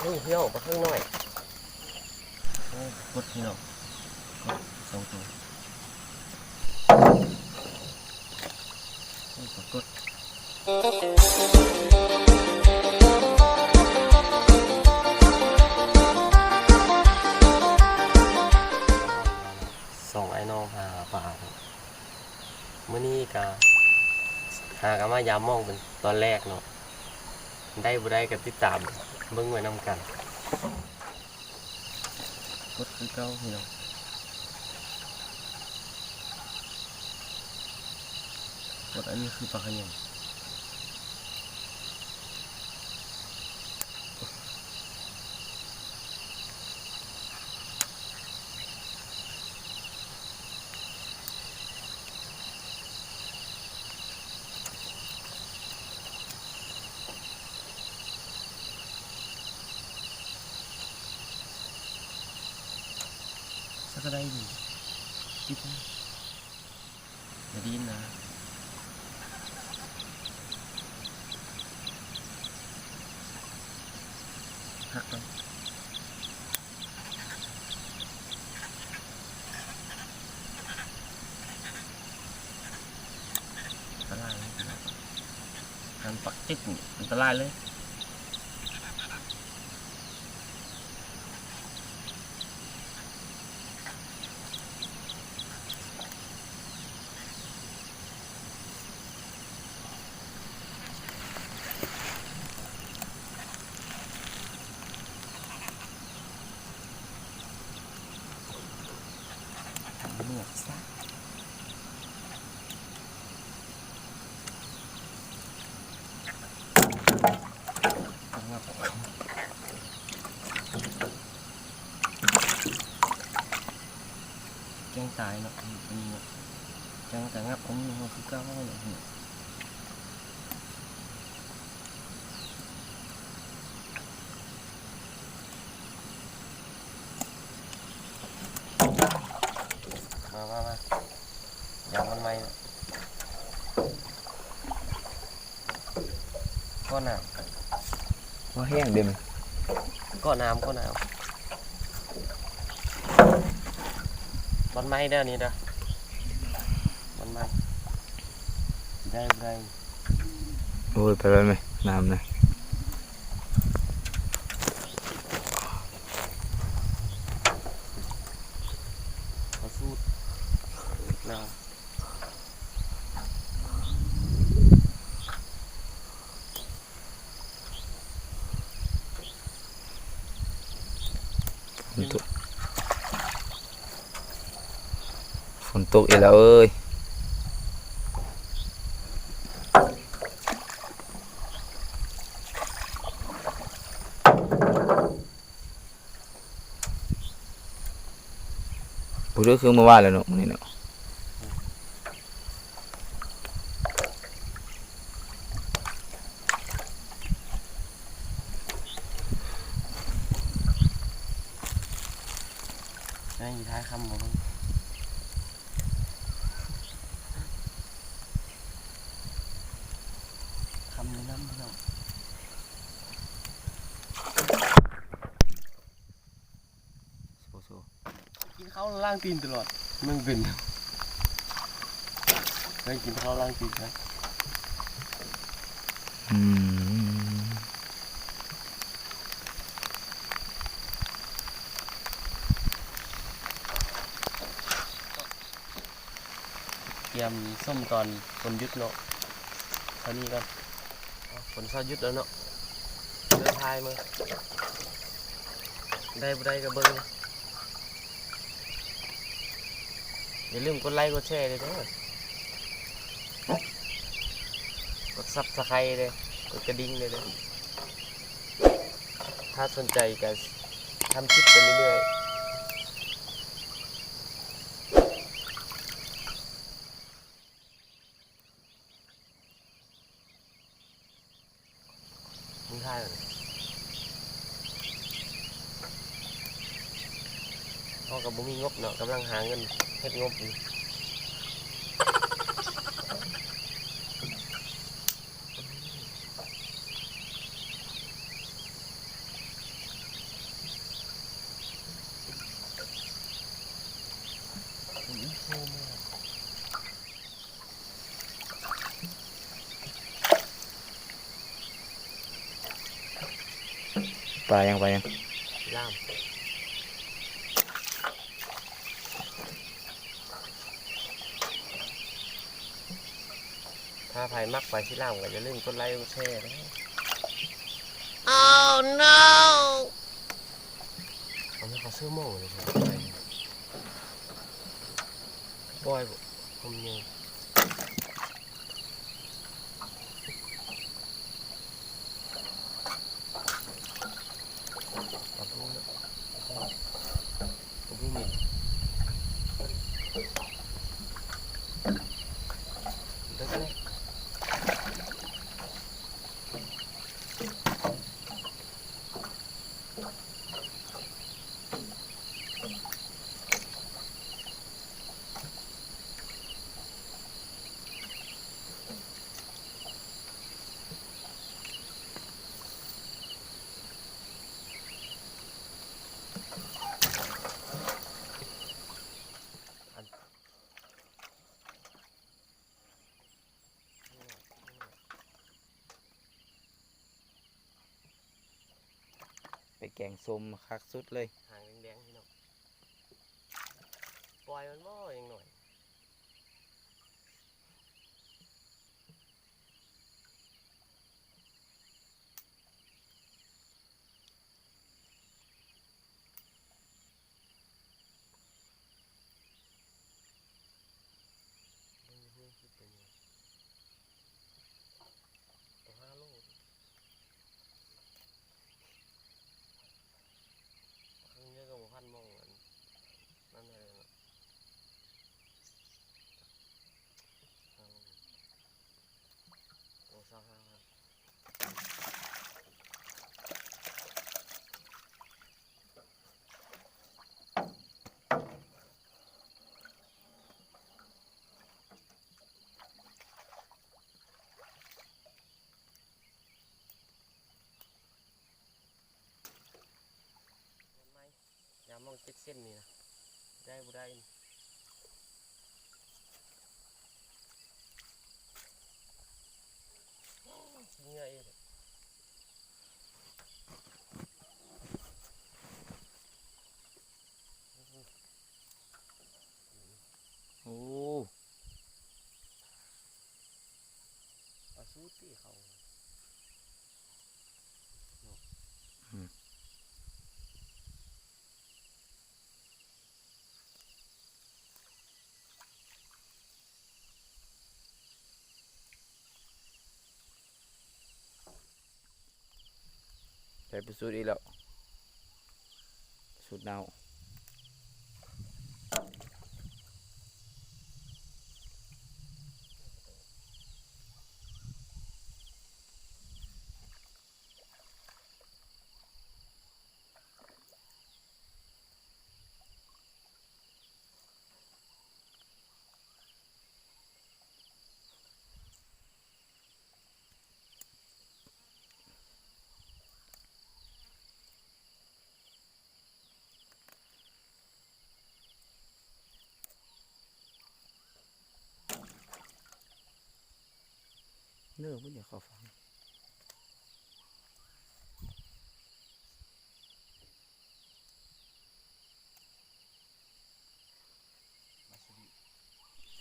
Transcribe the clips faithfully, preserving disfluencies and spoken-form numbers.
เฮ้ยเฮ้ยปลาเพิ่งหน่อย โอ้กดพี่น้องกดสองตัว โอ้ปลากด ส่องไอ้น้องหาปลาครับ มื้อนี้ก็หากะมายามหม่องเป็นตอนแรกเนาะ ได้บ่ได้ก็ติดตามเบิ่งไว้นำกัน กดคือเก่าพี่น้อง กดอันนี้คือปลาขะแยง สักก็ได้อยู่ ติดนะ อย่าดิ้นนะ หักก่อน อันตรายเลย หันปักจึ๊กนี่อันตรายเลย เหมือกซะ แกงตายเนาะ อันนี้เนาะ แกงแต่งับของมือเขาคือเก่าเนาะ มามามา ยางมันไหม้ ก้อนน้ำ ว่าแห้งเด่น ก้อนน้ำ ก้อนน้ำ มันไหม้เด้อนี่เด้อ มันไหม้ ได้บ่ได้ โอ้ย ไปไปไหม น้ำนะ เขาสูดน้ำ ฝนตก ฝนตกอีกแล้วเอ้ย บ่ได้คือเมื่อวานแล้วเนาะ มื้อนี้เนาะ ได้ท้ายคำบ่เบิ่ง คำนี้นำพี่น้อง โซโซ กินข้าวล้างตีนตลอด มึงเป็น ไม่กินข้าวล้างตีนนะ อืม เตรียมส้มตอนฝนหยุดเนาะ เท่านี้ก่อน ฝนเซาหยุดแล้วเนาะ เดินทายมา ได้บ่ได้ก็เบิ่ง อย่าลืมกดไลค์กดแชร์ด้วยเด้อ กด Subscribe เลย กดกระดิ่งเลยเด้อ ถ้าสนใจก็ทำคลิปไปเรื่อยๆ มึงถ่ายเลย เฮาก็บ่มีงบเนาะ กำลังหาเงินเฮ็ดงบอยู่ ปลายัง ปลายัง ล่าม ถ้าไผมักปลาซิล่ามก็อย่าลืมกดไลค์กดแชร์นะ Oh no เอามาขอซื้อหม้อเลยครับ ปล่อยบ่ ผมยัง ปลาทูนะ ปลาทู ปลาทูมี เลิกเลย ไปแกงส้มคักสุดเลย หางแดงๆพี่น้อง ปล่อยมันบ่ยังหน่อย มันเพิ่งคิดเป็นไง ตัวห้าโล ครั้งเดียวก็บ่พันมองอัน นั่นเลยเนาะ ห้าโล โอ้ ซาวห้าพัน ยามมองเจ็ดเส้นนี่นะ ได้บ่ได้นี่ เหงื่ออีก โอ้ ปลาซูตี้เขา อืม ใส่ไปสูตรอีกแล้ว สูตรเน่า เลิกบ่อยากเข้าฟัง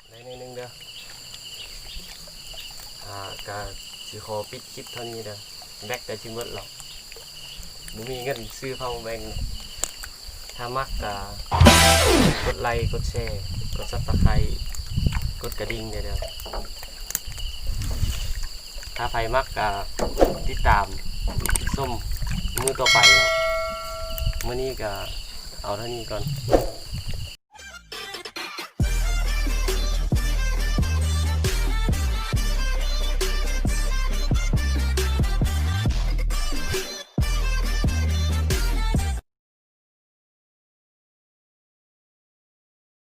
ได้หน่อยหนึ่งเด้อ อ่า ก็สิขอปิดคลิปเท่านี้เด้อ แบตก็สิหมดแล้ว บ่มีเงินซื้อ power bank ถ้ามักก็กดไลค์ กดแชร์ กด Subscribe กดกระดิ่งเด้อ ถ้าไผมักก็ติดตามชมมื้อต่อไปเนาะ มื้อนี้ก็เอาเท่านี้ก่อน